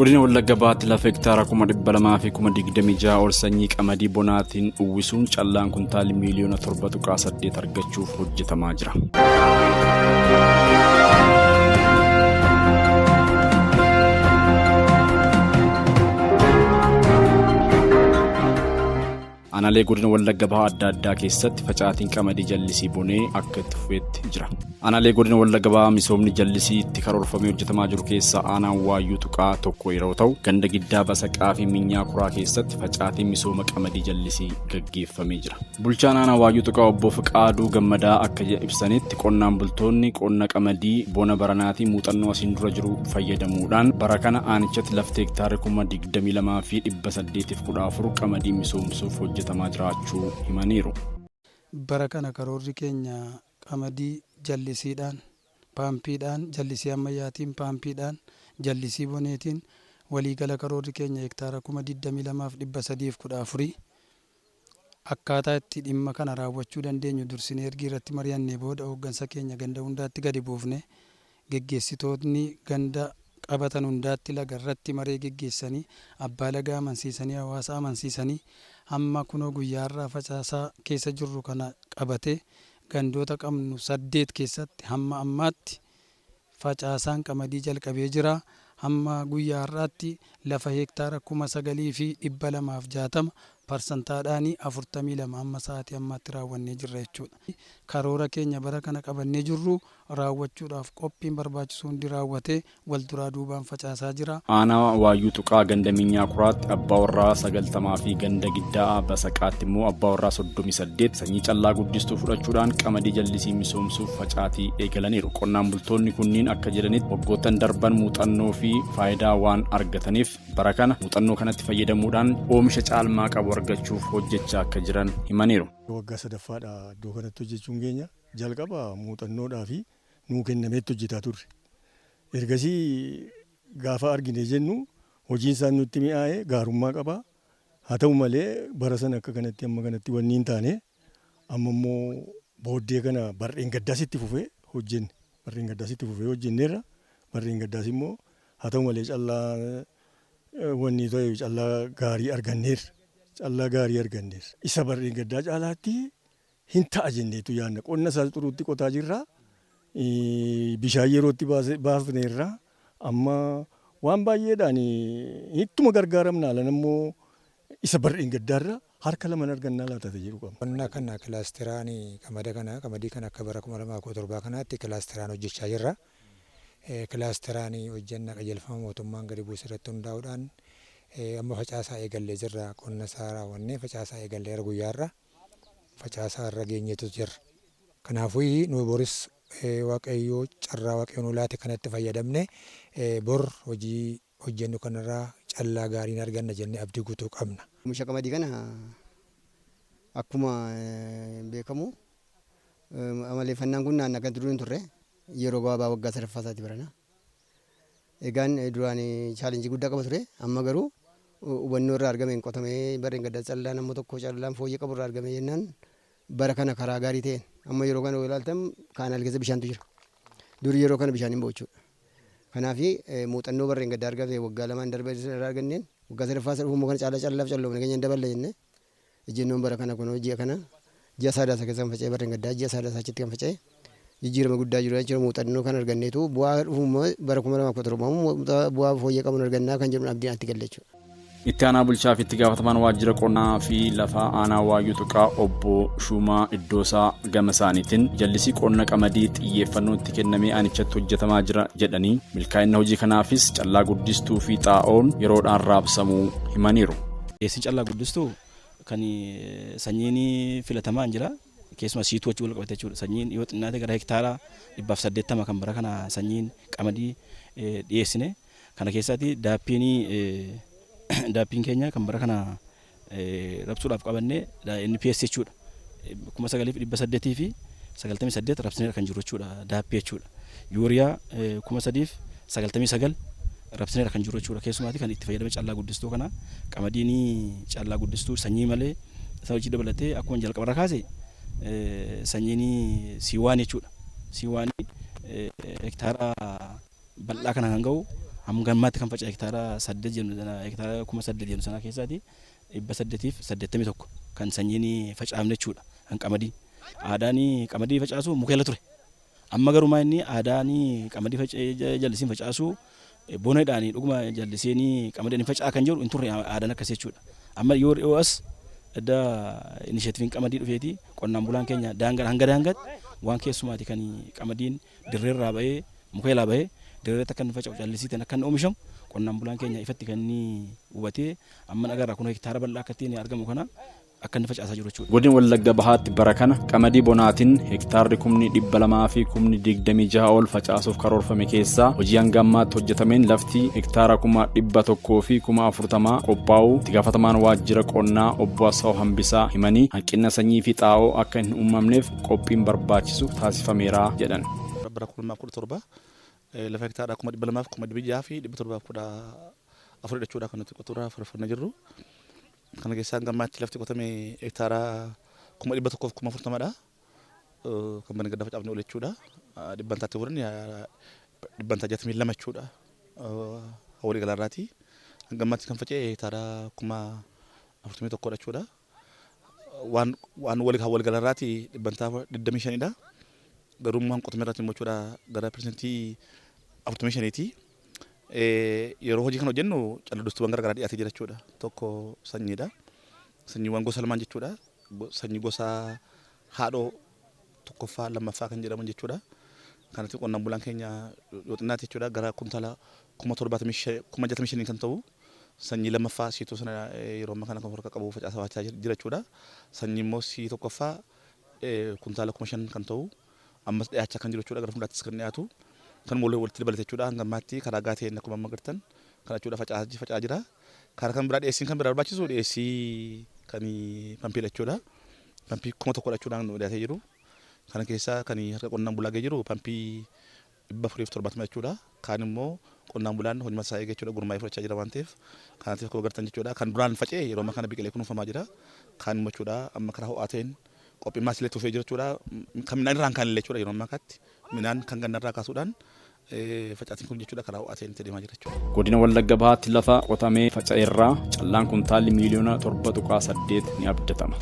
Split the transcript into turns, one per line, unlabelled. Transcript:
Godina Wallagga Bahaatti lafa hektaara 226,000 ol sanyii qamadii bonaatiin uwwisuun callaan kuntaalli miiliyoona 7.8 argachuuf hojjetamaa jira. Aanaalee godina Wallagga Bahaa adda addaa keessatti facaatiin qamadii jallisii bonee akka itti fufeetti jira. Aanaalee godina Wallagga Bahaa misoomni jallisii itti karoorfamee hojjetamaa jiru keessaa aanaan Waayyuu Tuqaa tokko yeroo ta'u, ganda Giddaa Basaqaa fi Minyaa Kuraa keessatti facaatiin misooma qamadii jallisii gaggeeffamee jira. Bulchaan aanaa Waayyuu Tuqaa obbo Fiqaaduu Gammadaa akka ibsanitti qonnaan bultoonni qonna qamadii bona baranaatiin muuxannoo asiin dura jiru fayyadamuudhaan bara kana aanichatti lafti hektaarri 22,814 qamadii misoomsuuf hojjetamaa jiraachuu himaniiru.
Bara kana karoorri keenya qamadii jallisiidhaan, paampiidhaan, jallisii ammayyaatiin, paampiidhaan, jallisii boneetiin waliigala karoorri keenya hektaara 22,314 Akkaataa itti dhimma kana raawwachuu dandeenyu dursinee ergii irratti mari'annee booda hooggansa keenya ganda hundaatti gadi buufnee geggeessitootni ganda qabatan hundaatti laga irratti maree geggeessanii abbaa lagaa amansiisanii hawaasa amansiisanii hamma kunoo guyyaa har'aa facaasaa keessa jirru kana qabatee gandoota qabnu 8 keessatti hamma ammaatti facaasaan qamadii jalqabee jira. Hamma guyyaa har'aatti lafa heektaara 9,260 parsantaadhaanii 42 hamma sa'aatii ammaatti raawwannee jirra jechuudha. Karoora keenya bara kana qabannee jirru raawwachuudhaaf qophiin barbaachisu hundi raawwatee walduraa duubaan facaasaa jira.
Aanaa Waayyuu Tuqaa ganda Minyaa Kuraatti abbaa warraa 90 fi ganda Giddaa Basaqaatti immoo abbaa warraa 38 sanyii callaa guddistuu fudhachuudhaan qamadii jallisii misoomsuuf facaatii eegalaniiru. Qonnaan bultoonni kunniin akka jedhanitti waggoottan darban muuxannoo fi faayidaa waan argataniif bara kana muuxannoo kanatti fayyadamuudhaan oomisha caalmaa qabu argachuuf hojjechaa akka jiran himaniiru.
Waggaa sadaffaadha iddoo kanatti hojjechuun keenya. Jalqaba muuxannoodhaa fi nuu kennameetti hojjetaa turre. Ergasii gaafa argine jennu hojiin isaan nutti mi'aaye gaarummaa qaba. Haa ta'u malee bara sana akka kanatti amma kanatti wanni hin taane amma immoo booddee kana barreen gaddaas itti fufee hojjenne. Barreen gaddaas itti fufee hojjenneerra. Barreen gaddaas immoo haa ta'u malee callaa wanni ta'e callaa gaarii arganneerra. Callaa gaarii arganneerra. Isa barreen gaddaa caalaatti hin ta'a jenneetu yaadna. Qonna isaas xuruutti qotaa jirra. Bishaan yerootti baafneerra. Amma waan baay'eedhaan ittuma gargaaramna alan ammoo isa barreen gaddaarra harka laman argannaa laata jedhu qabna.
Qonna kana kilaasteraan qamada kana qamadii kana akka bara 2017 kanaatti kilaasteraan hojjechaa jirra. Kilaasteraan hojjenna qajeelfama mootummaan gadi buuse irratti hundaa'uudhaan amma facaasaa eegallee jirra. Qonna isaa raawwannee facaasaa eegalleera guyyaa har'a. Facaasaa irra geenyeetu jirra. Kanaafuu nu boris Waaqayyoo carraa Waaqayyo nu laate kanatti fayyadamne bor hojii hojjennu kanarraa callaa gaariin arganna jennee abdii guutuu qabna.
Oomisha qamadii kana akkuma beekamu amaleeffannaan kun naannaa kanatti dur hin turre yeroo gabaabaa waggaa sadaffaa isaati barana. Egaan duraan chaalenjii guddaa qaba ture amma garuu hubannoo irraa argameen qotamee barreen gaddaa callaan amma tokko callaan fooyyee qabu irraa argame jennaan bara kana karaa gaarii ta'een amma yeroo kana yoo ilaaltan kaanaal keessa bishaantu jira. Dur yeroo kana bishaan hin ba'u jechuudha. Kanaaf muuxannoo barreen gaddaa argame waggaa lamaan darbe irraa arganneen waggaa sadaffaa isa dhufu immoo kana caalaa callaaf calloofne keenya hin daballa jennee ejjennoon bara kana kunoo ji'a kana ji'a Saadaasa keessa kan faca'e barreen gaddaa ji'a Saadaasa achitti kan faca'e jijjiirama guddaa jiru jechuudha muuxannoo kan arganneetu bu'aa dhufu immoo bara 2017 bu'aa fooyyee qabuun argannaa kan jedhuun abdiin atti galle jechuudha.
Itti aanaa bulchaa fi itti gaafatamaan waajjira qonnaa fi lafaa aanaa Waayyuu Tuqaa obbo Shuumaa Iddoosaa gama isaaniitiin jallisii qonna qamadii xiyyeeffannoon itti kennamee aanichatti hojjetamaa jira jedhanii milkaa'ina hojii kanaafis callaa guddistuu fi xaa'oon yeroodhaan raabsamuu himaniiru.
Dhiyeessiin callaa guddistuu kan sanyiin filatamaan jira. Keessumaa siituu wajjin wal qabate jechuudha. Sanyiin yoo xinnaate gara hektaara 180 kan bara kana sanyiin qamadii dhiyeessine. Kana keessaati daappiin daappiin keenya kan bara kana rabsuudhaaf qabanne NPS jechuudha. 9,898 rabsineera kan jiru jechuudha daappii jechuudha. Yuuriyaa 3,099 rabsineera kan jiru jechuudha. Keessumaati kan itti fayyadama callaa guddistuu kana qamadiin callaa guddistuu sanyii malee isa hojii dabalatee akkuma jalqabarra kaase sanyiin siiwaan jechuudha. Siiwaan hektaara bal'aa kana kan ga'u Hanga ammaatti kan faca'e hektaara 8 jennu sana, hektaara 8,000 jennu sana keessaati 881 kan sanyiin facaafne jechuudha kan qamadii. Aadaan qamadii facaasu mukeela ture. Amma garuu inni aadaan qamadii jallisiin facaasu boneedhaan dhuguma jallisiin qamadiin facaa kan jiru hin turre aadaan akkasii jechuudha. Amma yoo dhiyoo as edda inisheetiviin qamadii dhufeeti qonnaan bulaan keenya daangaa hanga daangaatti waan keessumaati kan qamadiin dirreerraa ba'ee mukeelaa ba'ee dirreerratti akka inni faca'u jallisiitiin akka inni oomishamu qonnaan bulaan keenya ifatti kan inni hubatee amma agarra kun hektaara bal'aa akka ittiin argamu kana akka inni facaasaa jiru jechuudha.
Godina Wallagga Bahaatti bara kana qamadii bonaatiin hektaarri 200,000 fi 26,000 ol facaasuuf karoorfame keessaa hojii hanga ammaatti hojjetameen lafti hektaara 140,000 qophaa'uu itti gaafatamaan waajjira qonnaa obbo Asaw Hambisaa himanii hanqina sanyii fi xaa'oo akka hin uumamneef qophiin barbaachisu taasifameera jedhan.
Bara 2017 lafa hektaara 206,714 jechuudha kan nuti qotuudhaaf faarfannaa jirru. Kana keessaa hanga ammaatti lafti qotame hektaara 140,000 dha. Kan bani gadda facaafne ol jechuudha. Dhibbantaatti fuudhan 62% jechuudha. Walii galaarraati. Hanga ammaatti kan faca'e hektaara 41,000 jechuudha. Waan walii galaarraati 25% dha. Garuu waan qotame irratti immoo jechuudha gara 45%ti. Yeroo hojii kana hojjennu calladdustuuwwan garaagaraa dhiyaatee jira jechuudha. Tokko sanyiidha. Sanyiiwwan gosa lamaan jechuudha. Sanyii gosa haadhoo tokkoffaa lammaffaa kan jedhaman jechuudha. Kanatti qonnaan bulaan keenya yoo xinnaate jechuudha gara kuntaala 65,000 kan ta'u sanyii lammaffaa siituu sana yeroo ammaa kana kan harka qabu facaasaa jira jechuudha. Sanyii immoo sii tokkoffaa kuntaala 5,000 kan ta'u ammas dhiyaachaa kan jiru jechuudha gara fuulduraattis kan dhiyaatu. Kan walitti dabalate jechuudha hanga ammaatti karaa gaateen akkuma amma agartan kan jechuudha faca'aa jira. Karaa kan biraa dhiyeessiin kan biraa barbaachisu dhiyeessii kan pampiidha jechuudha. Pampii 1,000 jechuudhaan nu dhiyaatee jiru. Kana keessaa kan harka qonnaan bulaa ga'ee jiru pampii 470 jechuudha. Kaan immoo qonnaan bulaan hojii isaa eegee jechuudha gurmaa'ee fudhachaa jira waan ta'eef kanaatiif akkuma agartan jechuudha kan duraan faca'e yeroo ammaa kana biqilee kunuunfamaa jira. Kaan immoo jechuudha amma karaa ho'aa ta'een qophii maasilee tufee jira jechuudha. Kan midhaan irraan kaan illee jechuudha yeroo ammaa kanatti midhaan kan gannarraa kaasuudhaan facaatiin kun jechuudha karaa ho'aa ta'een itti deemaa jira jechuudha.
Godina Wallagga Bahaatti lafa qotamee faca'eerraa callaan kuntaalli 7.8 miliyoona ni abdatama.